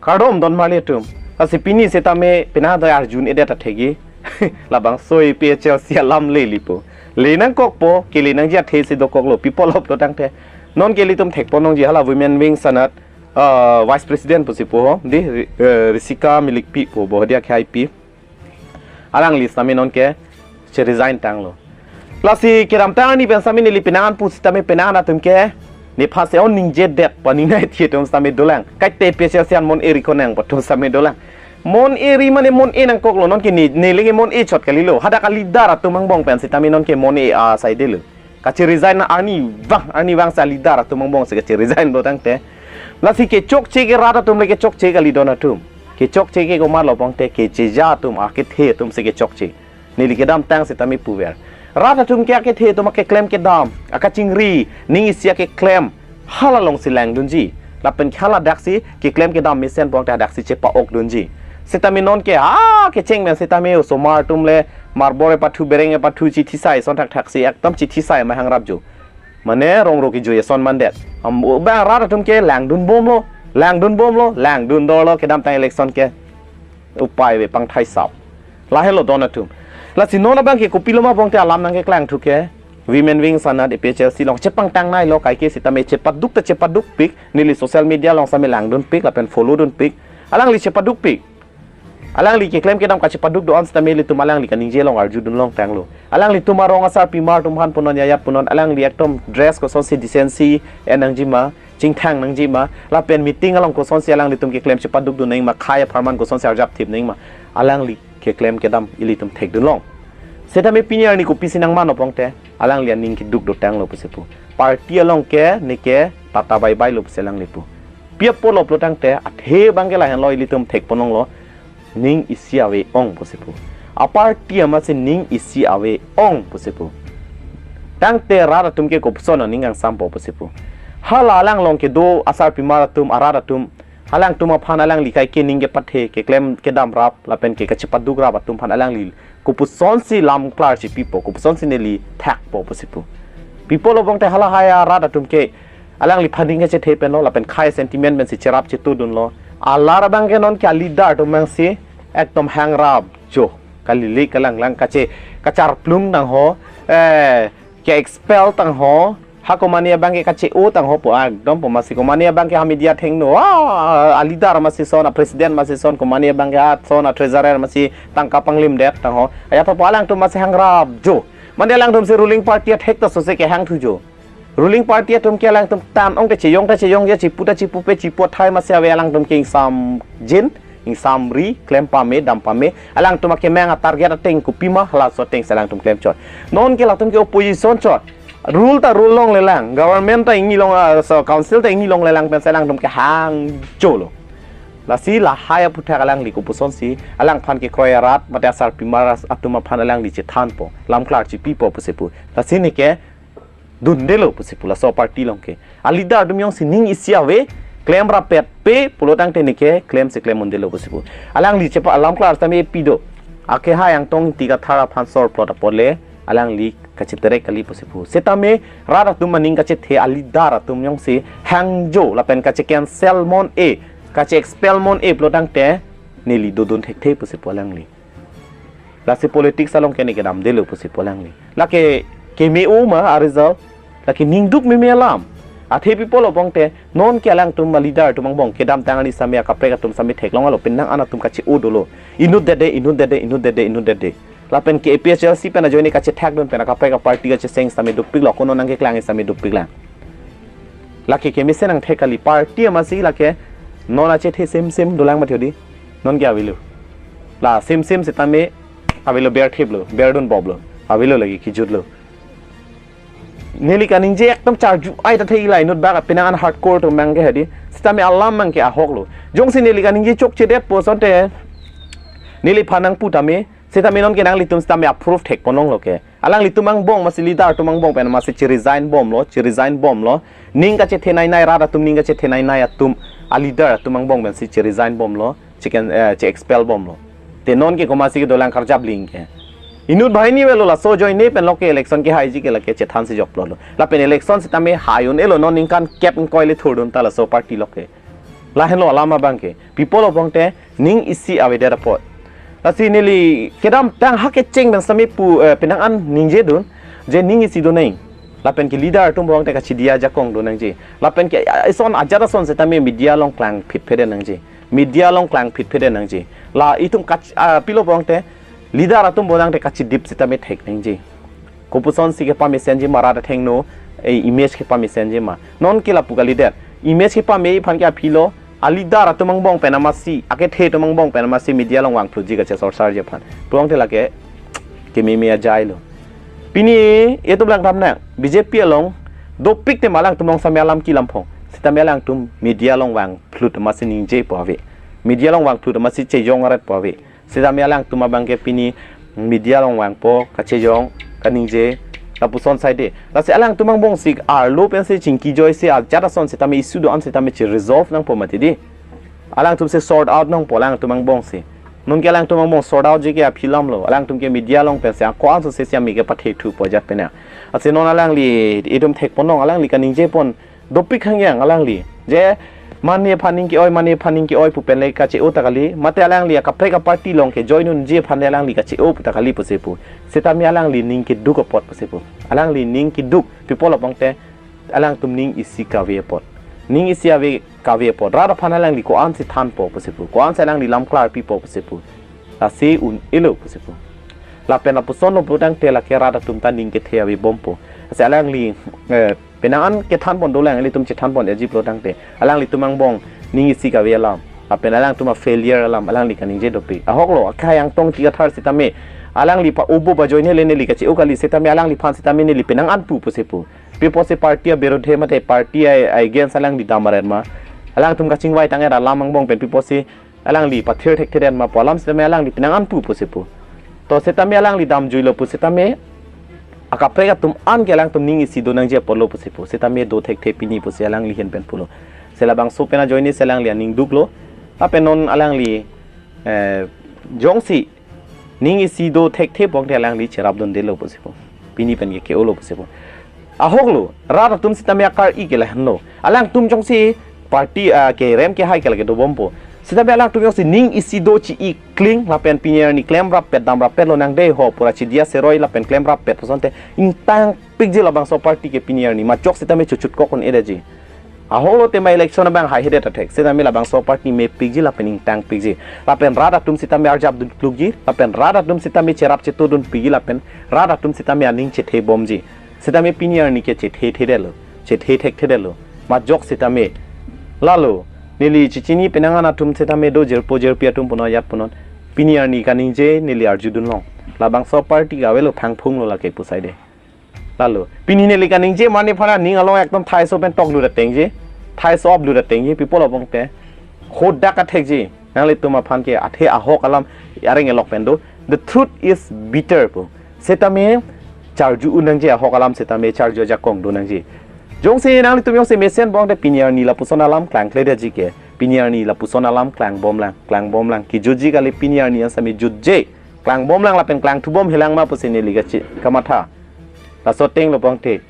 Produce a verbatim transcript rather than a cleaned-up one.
Kardom don marli atum. Lasi pini setame pina do arjun edet athegi. Labangso A P H L C alam le lipo. Le nangkokpo, kele nangji athe si dokoklo, people of lo tangte. Nonke ilitum thekpon longji hala women wing anat, uh, vice president pusi po ho, di, uh, Risika Milikpi po, Bohodia K I P. Alangli setame nonke che resign tanglo. Lasi kedamtang arni pen setame neli penang an pu setame penang an atum ke nephan se on ningjedet pa ningnai thi atum setame dolang. Kaite A P H L C an mon eri konang pa atum setame dolang. Mon eri mane mon e nangkoklo, nonke ne, ne lenge mon e chot kalilo. Hadak a-leader atum angbong pen setame nonke mon e asai detlo. Kache resign na arnivang, arnivang si a-leader atum angbong si kache resign lo tangte. Lasi kechokche ke rat atum le kechokche kali don atum. Kechokche ke komatlo pangte kecheja atum, akethe atum si kechokche. Neli kedamtang setame puver. Rat atum ke akethe atum akeklem kedam, akachingri, ning isi akeklem, hala along si langdunji. Lapen haladak si keklem kedam mesen pangte hadak si chepa-okdunji. Setame nonke, ah, kecheng pen setame osomar atum le, marbor epathu, bereng epathu, chithi sai, son thakthak si, ekdom chithi sai ma hangrap jo. Mane rong ro kejui ason mandet. Am, bang rat atum ke langdun bomlo, langdun bomlo, langdun dorlo, kedamtang election ke. Upai ave pangthai sap. Lahelo don atum. Lasi non abang ke kopilo ma pangte alam nangkeklang thu ke. Women wing anat A P H L C along chepangtang nailo, kaike setame chepaduk ta chepadukpik, neli social media along setame langdunpik, lapen follow dunpik. Alangli chepadukpik. Alangli keklem kedam kachepaduk do-an setame ilitum alangli kaningje along arjudun longtanglo. Alanglitum arong asarpimar atum aphan punon, yayap punon, alangli ekdom dress kosonsi decency en nangjima, chingthang nangjima, lapen meeting along kosonsi alanglitum keklem chepadukdun nangma, khei apharman kosonsi arjapthip nangma, alangli keklem kedam ilitum thekdun long. Setame pini arni kopisi nangmano pangte, alangli aning keduk dotanglo pusi pu. Party along ke neke tata bye bye lo pusi alangli pu. Pi apot lo pulo tangte, athe abang ke lahenlo, ilitum thekpon longlo, ning isi ave ong pusi pu. A-party amatsi ning isi ave ong pusi pu. Tangte rat atum ke kopuson aning kangsampo pusi pu. Hala alang along kedo asarpimar atum, arat atum, alangtum aphan alangli kaike ning kepathe, keklem kedam rap, lapen ke kachepaduk rap atum aphan alangli kopusonsi lam klar chipipo, kopusonsi neli thakpo pusi pu. People of Bongte halahai arat atum ke alangliphan ning kachethe penlo, lapen khei sentiment pensi cherap chetudunlo. Alar abang ke nonke a-leader atum abangsi ekdom hangrap jo, kalilik kalanglang kache, kacharplung tang ho, eh, ke-expel tang ho. Ha komane abang ke kache-o tang ho pu, ah, ekdom pu amatsi komane abang ke ha media athengno, ah, a-leader amatsi son, a-president amatsi son, komane abang ke ha son, a-treasurer amatsi tangka panglimdet tang ho. Ajat ho pu alangtum amatsi hangrap jo. Mane alangtum si ruling party athek ta sose kehang thu jo. Ruling party atum ke alangtum tan ong te cheyong ta cheyong ya, chipu ta chipupe, chipu athai amatsi ave, alangtum ke ingsamjin, ingsamri, klem pame, dam pame. Alangtum akemang a-target ateng kopima, halaso ateng si alangtum klem chot. Nonke latum ke opposition chot. Rule ta rule longlelang, government ta ingni long, ah, so council ta ingni longlelang pensi alangtum kehang jolo. Lasi lahai aphuthak alangli kopusonsi, alangphan kekroi arat, mate asarpimar as-, atum aphan alangli chethanpo, lam klar chipipo pusi pu. Lasi neke dundelo pusi pu laso party along ke. A-leader atum jongsi ning isi ave, klem rapet pe pulo tangte neke klemsi klem undelo pusi pu. Alangli chepa alam klar setame pi do. Akehai Angtong Ingti Kathar aphan sor plot apot le alangli kacheterek kali pusi pu. Setame rat atum aning kachethe a-leader atum jongsi hang jo lapen kache-cancel mon e, kache-expel mon e pulo tangte neli dodun thekthe pusi pu alangli. Lasi politics along ke neke damdelo pusi pu alangli. Lake keme-o ma a-result. Lake ningduk meme alam. Athe people of Bongte, nonke alangtum a-leader atum angbong kedamtang arni setame akaprek atum setame theklong alo, penang an atum kache-o dolo. Inut dede, inut dede, inut dede, inut dede. Lapen ke A P H L C pen ajoine kachethakdun pen akaprek a-party kacheseng setame dopiklo, kono nangkeklang setame dopiklang. Lake kemesen nangthek kali, party amatsi lake non achethe semsem dolang mati hodi. Nonke avelo. La semsem setame avelo, berthiplo, berdun boblo. Avelo lake kijutlo. Neli kaningje ekdom charju ai ta thei la inut bak penang an hardcore atum abang ke hedi. Setame alam abang ke ahoklo. Jongsi neli kaningje chokchedet pu asonte neliphan nangpu tame, setame nonke nanglitum setame approve thekpon longlo ke. Alanglitum angbong amatsi, leader atum angbong pen amatsi che-resign bomlo, che-resign bomlo. Ning kachethe nainai, rat atum ning kachethe nainai atum, a-leader atum angbong pensi che-resign bomlo, che-can-, eh, che-expel bomlo. Te nonke komatsi kedolang karjap ling ke. Inut banghini avelo, laso ajoine pen loke election kehaiji ke lake chethansi jokplotlo. Lapen election setame hai un-elo, non ningkan kep ingkoi le thurdun ta laso party loke. Lahenlo alam abang ke. Pi apotlo pulote ning isi avedet apot. Lasi neli kedamtang ha kecheng pen sami pu, eh, penang an ningjedun. Je ning isi do nang. Lapen ke leader atum pulote kachidia ajakong do nangji. Lapen ke, ah, ison ajat ason setame media along klangphit phedet nangji. Media along klangphit phedet nangji. La itum kach-, ah, pilo pulote leader atum pulote kachidip setame thek nangji. Kopusonsi kepamesenji ma rat athengno, eh, image kepamesenji ma. Non ke lapu kalidet. Image kepame aphan ke aphi lo, a leader atum angbong pen amatsi, akethe atum angbong pen amatsi media along vangphluji kachesorsarji aphan. Pulote lake kememe ajailo. Pini itum langdam nang, B J P along dopik te ma alangtum along sami alam kelam phong. Setame alangtum media along vangphlut amatsi ningjepo ave. Media along vangphlut amatsi chejong aretpo ave. Setame alangtum abang ke pini media along vangpo, kachejong, kaningje, lapuson saide. Lasi alangtum angbongsi arlo pensi chingki joisi ajat ason setame issue do-an setame che-resolve nangpo mati di. Alangtum si sort out nangpo alangtum angbongsi. Non ke alangtum angbong sort outji ke aphi alamlo. Alangtum ke media along pensi ako-an so sesi ami kepathethupo ajat pen ya. Lasi non alangli itum thekpon nong, alangli kaningjepon dopik hangyang alangli. Je mane aphan ning ke-oi, mane aphan ning ke-oi pu pen le kache-o ta kali. Mate alangli akaprek aparty along ke join unji aphan le alangli kache-o pu ta kali pusi pu. Setame alangli ning keduk apot pusi pu. Alangli ning keduk, pi apotlo pulote alangtum ning isi kave apot. Ning isi ave kave apot. Rat aphan alangli ko-ansi thanpo pusi pu. Ko-ansi alangli lam klarpipo pusi pu. Lasi un-elo pusi pu. Lapen lapuson lo putangte lake rat atum ta ning kethe avebompo. Lasi alangli, eh, penang an kethanpon dolang, ilitum chethanpon eji pulotangte. Alanglitum angbong ning isi kave alam. Lapen alangtum a-failure alam, alangli kaningje dopik. Ahoklo, akhai angtong tiga thar setame. Alangli pa ubo ba join hele neli kache-o kali setame alangliphan setame neli penang an pu pusi pu. Pi apotsi party abirodhe mate party a, a-against alangli dam aret ma. Alangtum kachingvai tang era alam angbong pen pi apotsi alangli pathir thekthedet ma pu alam setame alangli penang an pu pusi pu. To setame alangli damjuilo pu setame akaprek atum an ke alangtum ning isi do nangji apotlo pusi pu. Setame do thekthe pini pusi alangli ahin pen pulo. Se labangso pen ajoine si alangli aning duklo. Lapen non alangli, eh, jongsi ning isi do thekthe pulote alangli cherapdundelo pusi pu. Pini pen ke ke-olo pusi pu. Ahoklo, rat atum setame akar-i ke lahenlo. Alangtum jongsi party, ah, kerem kehai ke lake dobompo. Setame alangtum jongsi ning isi do chi-i kling lapen pini arni klemrappet damrappetlo nang dei ho pura chidia seroi lapen klemrappet pusonte ingtangpikji labangso party ke pini arni. Majok setame chuchut kokon edaji. Ahoklo tema election abang haihedet athek. Setame labangso party mepikji lapen ingtangpikji. Lapen rat atum setame arjap duklukji. Lapen rat atum setame cherap chetodunpikji lapen rat atum setame aning chethebomji. Setame pini arni ke chethethedetlo. Chethethekthedetlo. Majok setame. Lalo. Neli chechini penang an atum setame do jirpo jirpi atum punon ajat punon. Pini arni kaningje neli arjudunlong. Labangso party ke avelo phangphunglo lake pu saide. Lalo. Pini neli kaningje mane aphan ning along ekdom thai so pen toklut atengji. Thai so oplut atengji. Pi apotlo pulote. Hodak athekji. Nanglitum aphan ke athe ahok alam areng elok pen do. The truth is bitter pu. Setame charju un nangji ahok alam setame charju ajakong do nangji. Jongsi nanglitum jongsi mesen pulote pini arni lapuson alam klangkledetji ke. Pini arni lapuson alam klangbomlang, klangbomlang. Kejutji kali pini arni an sami jutje. Klangbomlang lapen klangthubom helang ma pusi neli kachi kamatha. Laso atenglo pulote.